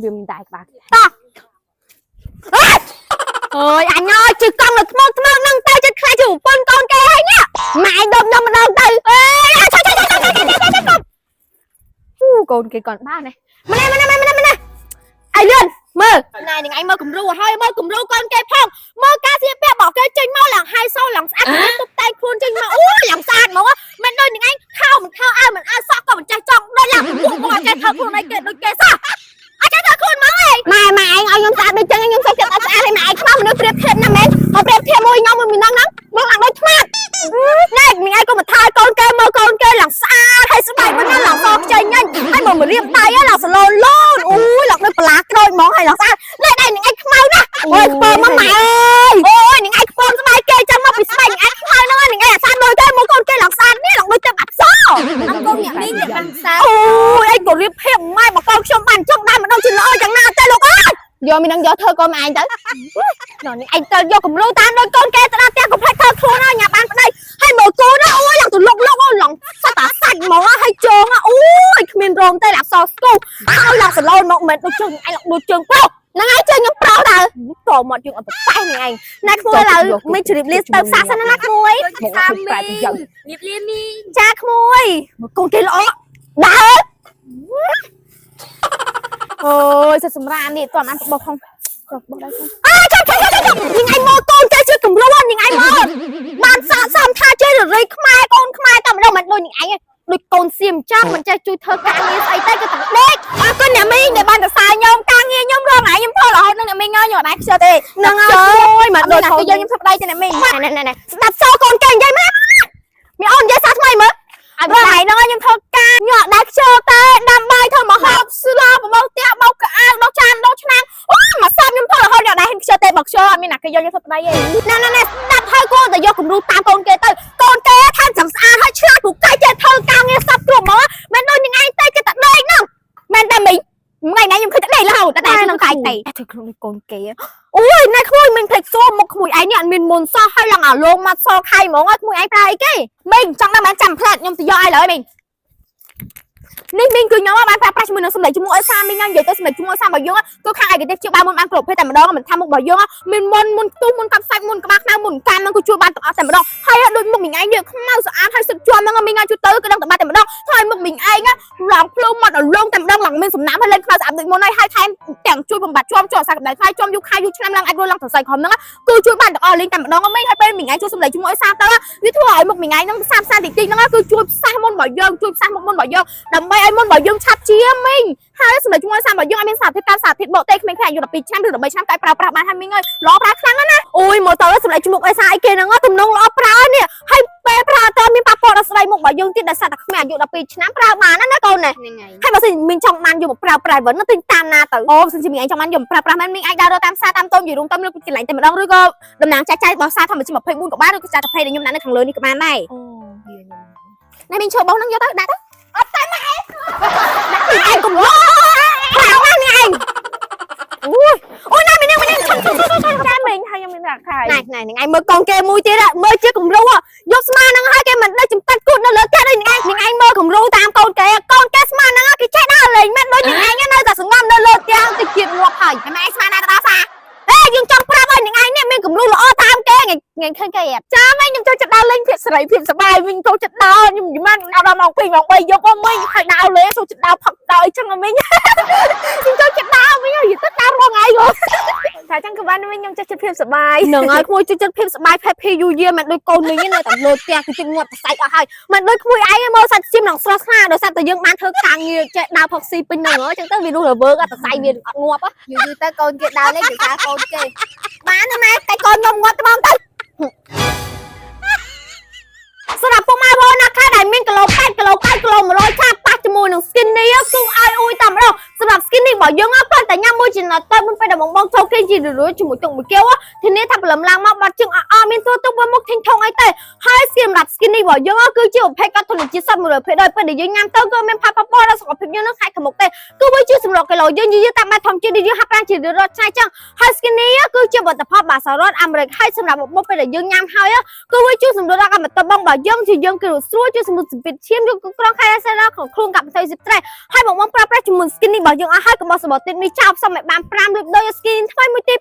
វាមិនដែរក្បាលតោះអើយអញអើយជិះកង់នៅថ្មថ្មនឹងទៅចិត្តខ្លាចជាប្រពន្ធកូនគេហើយនេះម៉ែឯងដុំខ្ញុំម្ដងទៅអេឆាឆាឆាឆាឆាឆាឆាអូកូនគេគាត់បាននេះម្នាក់ម្នាក់ម្នាក់ម្នាក់អាយលឿនមើលណែនឹងឯងមើលគំរូឲ្យមើលគំរូកូនគេផងមើលការស្លៀកពាក់របស់គេចេញមកឡើងហៃសូឡើងស្អាតទុបតែងខ្លួនចេញមកអូឡើងស្អាតហ្មងមិនដូចនឹងឯងខោមិនខោអើមិនអើសក់ក៏មិនចេះចង់ដូចឡើងពួកមកចេះធ្វើខ្លួនឯងគេដូចគេសោះអត់ចេះធ្វើខ្លួនហ្មងឯងម៉ែម៉ែឯងឲ្យខ្ញុំស្អាតដូចចឹងខ្ញុំសុខចិត្តអត់ស្អាតឯងម៉ែឯងខ្វះមនុស្សប្រៀបធៀបណាមែនមកប្រៀបធៀបមួយខ្ញុំមួយមីនងហ្នឹងមកឡើងដូចឆ្មាតណែមីងឯងក៏មកថើយកូនគេមើលកូនគេឡើងស្អាតហើយស្បែកវិញឡើងសខ្ចីញញហើយមករៀបដៃឡើងសឡូលូនអូយឡើងដូចបន្លាក្រូចហ្មងហើយឡើងស្អាតណែដៃនឹងឯងខ្មៅណាស់អូយខ្ពើមមកម៉ែអើយអូយនឹងឯងខ្ពើមស្បែកគេចាំមកពីស្បែកនឹងឯងខ្មៅហ្នឹងនឹងឯងអាសាដូចគេមកកូនគេឡើងស្អាតនេះឡើងដូចទឹកអប្សរ អរគុណអ្នកមីងអ្នកបានសើ អូយអីក៏រៀបភាពម៉ែបើកូនខ្ញុំបានចង់បានម្ដងជាល្អយ៉ាងណាទេលោកអើយយកមីនឹងយកធ្វើកូនឯងទៅនេះឯងទៅយកគំរូតាមដូចកូនគេទៅដល់ផ្ទះកុំភ្លេចធ្វើខ្លួនហើយញ៉ាំបានប្តីហើយមើលកូនណាអូយឡើងទៅលុកលុកអូឡើងសត្វតាសាច់ហ្មងហើយជើងអូយគ្មានរោមទេឡើងសស្គូហើយឡើងសឡូនមកមិនដូចជើងឯងឡើងដូចជើងប្រុសហ្នឹងហើយជើងខ្ញុំប្រុសតើតមកយើងអត់ប៉េះហ្នឹងឯងណាក្មួយឡើយមិនជម្រាបលាទៅផ្សារសិនណាក្មួយ ដូចសាមីងរៀបលាមីង ចាក្មួយកូនគេល្អដើរ អូយសិតសម្រាននេះតន់អានបោះផងចុះបោះដែរ អើចាំចាំចាំចាំញឯងមកកូនចេះជាគំរូញឯងមកបានស័កសមថាជាររីខ្មែរកូនខ្មែរតែម្ដងមិនដូចញឯងដូចកូនសៀមចង់មិនចេះជួយធ្វើការងារស្អីទៅគឺតែដេក អរគុណអ្នកមីងដែលបានសរសើរខ្ញុំការងារខ្ញុំរងថ្ងៃខ្ញុំធ្វើរហូតនឹងអ្នកមីងខ្ញុំអត់ដែរខ្ជិលទេ ហ្នឹងហើយមិន ដូច ដូច គេយកខ្ញុំធ្វើប្តីទេអ្នកមីង ណែណែណែស្ដាប់សូកូនគេនិយាយមកមីអូននិយាយសាថ្មីមើល ឲ្យថ្ងៃហ្នឹងខ្ញុំធ្វើការខ្ញុំអត់ដែរខ្ជិលទេដាំបាយធ្វើម្ហូបស្លបបោកផ្ទះបោកកៅអៅដោចានដោឆ្នាំងអូមកសាប់ខ្ញុំធ្វើរហូតខ្ញុំអត់ដែរហ៊ានខ្ជិលទេបើខ្ជិលអត់មានអ្នកគេយកខ្ញុំធ្វើប្តីទេ ណែណែណែស្ដាប់ហើយគួរតែយកគំរូតាមកូនគេទៅកូនគេថែមចង់ស្អាតហើយឆ្លាតពូកែចេះធ្វើការងារសັບគ្រប់ហ្មងមិនដូចនឹងឯងទេគេតែដេកហ្នឹងមែនតែមីថ្ងៃណាខ្ញុំឃើញតែដេករហូតតែក្នុងកាយទេធ្វើខ្លួនដូចកូនគេអូយណែក្មួយមិនភ្លេចសួរមុខក្មួយឯងនេះអត់មានមុនសោះហើយឡើងអាលងមកសខៃហ្មងក្មួយឯងប្រើអីគេ មីងចង់ដឹងបានចាំផ្លែតខ្ញុំទៅយកឲ្យឡើយមីងនេះមីងគឺខ្ញុំបានប្រើប្រាស់ជាមួយនឹងសម្លេងជំនួយអេសាមីងនិយាយទៅសម្លេងជំនួយអេសារបស់យើងគឺខាងឯកទេសជាបានមុនបានគ្រប់ភេទតែម្ដងមិនថាមុខរបស់យើងមានមុនមុនខ្ទុះមុនកាប់សាច់មុនក្បាលខ្មៅមុនកាមហ្នឹងគឺជួយបានទាំងអស់តែម្ដងហើយដូចមុខមីងឯងនេះខ្មៅស្អាតហើយសិតជាប់ហ្នឹងមីងឲ្យជួយទៅគឺដឹងតែបានតែម្ដងហើយមុខមីងឯងឡើងភ្លឺមកដល់លងតែម្ដងឡើងមានសំណាមហើយលេងខ្មៅស្អាតដូចមុនហើយហើយថែមទាំងជួយបំបត្តិជាប់ជាប់សាកម្ដៅខ្លាយជាប់យូរខែយូរឆ្នាំឡើងអាចរស់ឡើងសរសៃក្រមហ្នឹងគឺជួយបានទាំងអស់លេងតែម្ដងមីងហើយពេលមីងឯងជួយសម្លេងជំនួយអេសាទៅវាធ្វើឲ្យមុខមីងឯងហ្នឹងផ្សាផ្សាតិចតិចហ្នឹងគឺជួយផ្សះមុនរបស់យើងជួយផ្សះមុខមុនរបស់យើងដើម្បីឲ្យមុនរបស់យើងឆាប់ជាមីងហើយសម្រាប់ជំនួយសារបស់យើងអត់មានសារធាតុកើតសារធាតុបកទេក្មេងៗអាយុ12ឆ្នាំឬ13ឆ្នាំក៏អាចប្រើប្រាស់បានហើយមីងអើយល្អប្រើខ្លាំងណាស់ណា អូយមកទៅសម្រាប់ជំនួយអេសាអីគេហ្នឹងទំនងល្អប្រើនេះហើយពេលប្រើតើមានប៉ះពាល់ដល់ស្បែកមុខរបស់យើងទៀតដោយសារតែក្មេងអាយុ12ឆ្នាំប្រើបានណាកូនណា ហ្នឹងហើយ ហើយបើសិនមានចង់បានយកមកប្រើប្រាស់វិញទិញតាមណាទៅ អូបើសិនជាមីងឯងចង់បានយកមកប្រើប្រាស់មែនមីងអាចដើររកតាមផ្សារតាមតូមនិយាយរួមទៅលើកន្លែងតែម្ដងឬក៏តំណាងចែកចាយរបស់ផ្សារធម្មជាតិ24ក៏បានឬក៏ចាត់កាហ្វេដែលខ្ញុំដាក់នៅខាងលើនេះក៏បានដែរ អូ ណែមីងឈើបោះហ្នឹងយកទៅដាក់ទៅ អត់តែម៉ែដាក់ពីឯងកុំលោប្រើណានេះឯងអូយអូយណាមីនាងមីនាងឈប់ឈប់ឈប់ឈប់ ចាមីងហើយខ្ញុំមានដាក់ខែ ណែណែនឹងឯងមើលកងគេមួយទៀតមើលជាគំរូយកស្មាហ្នឹងហើយគេមិនដឹកចំតាត់គូតនៅលើផ្ទះដូចនឹងឯងនឹងឯងមើលគំរូតាមកូនគេកូនគេស្មាហ្នឹងគេចេះដើរលេងមែនដូចនឹងឯងនៅតែសងំនៅលើផ្ទះតិចទៀតងាប់ហើយ ហើយម៉ែស្មានណាទៅដល់ផ្សារ អេយើងចង់ប្រាប់ឲ្យនឹងឯងនេះមានគំរូល្អតាមគេថ្ងៃថ្ងៃឃើញគេអត់ ចាមីងខ្ញុំចូលចិត្តដើរលេងភាពសេរីភាពសប្បាយមីងចូលចិត្តដើរខ្ញុំយម៉ានដើរដល់ម៉ោង2ម៉ោង3យប់មីងហើយដើរលេងចូលចិត្តដើរផឹកដើរអីចឹងមីងខ្ញុំចូលចិត្តដើរមីងនិយាយទៅដើររាល់ថ្ងៃហ៎តែចឹងក៏បានមីងខ្ញុំចេះចិត្តភាពសប្បាយ នឹងហើយក្មួយជួយចិត្តភាពសប្បាយ Happy New Year មិនដូចកូននេះនៅតែលោតផ្ទះគឺជិះងាប់សែកអស់ហើយមិនដូចក្មួយឯងមើលសាច់ឈាមនឹងស្រស់ថ្លាដោយសារតែយើងបានធ្វើការងារចេះដើរផឹកស៊ីពេញហ្នឹងហ៎ចឹងទៅវារស់រវើកអត់សៃវាអត់ងាប់ យូរយូរទៅកូនគេដើរលេងគេថាកូនគេ បានណាម៉ែតែកូនខ្ញុំងាប់ត្មងទៅសម្រាប់ពុកម៉ែបងប្អូនណាខ្លះដែលមានគីឡូ8គីឡូ9គីឡូ100ឆាប៉ះជាមួយនឹង skin នេះគឺឲ្យអ៊ុយតែម្ដងសម្រាប់ skin នេះរបស់យើងគ្រាន់តែញ៉ាំមួយចំណិតទៅមុនពេលដែលបងបងចូលគេងជារឿយៗជាមួយទឹកមួយកែវធានាថាព្រលឹមឡើងមកបាត់ជើងអត់អត់មានទួទុកមុខធិញថងអីទេហើយសម្រាប់ skin នេះរបស់យើងគឺជាប្រភេទកាត់ធនជាតិសុទ្ធ100%ដោយពេលដែលយើងញ៉ាំទៅគឺមានផលប៉ះពាល់ដល់សុខភាពយើងនឹងខែខាងមុខទេគឺវាជួយសម្របគីឡូយើងយឺតតាមបែបធម្មជាតិដែលយើងហាត់ប្រាណជារៀងរាល់ថ្ងៃចឹងហើយ skin នេះគឺជាផលិតផលបាសារ៉តអាមេរិកហើយសម្រាប់មុខពេលដែលយើងញ៉ាំហើយគឺវាជួយសម្រួលដល់កម្មតបងរបស់យើងជាយើងគឺស្រួលជួយសម្រួលសម្ពាធឈាមយើងគ្រប់គ្រងខែសេរ៉ាក្នុងខ្លួនកម្មវិធី stress ហើយបងបងប្រើប្រាស់ជាមួយ skin នេះរបស់ របស់យើងអស់ហើយកុំបោះសម្បត្តិនេះចោលផ្សំឲ្យបាន5លើកដូច skin ថ្មីមួយទី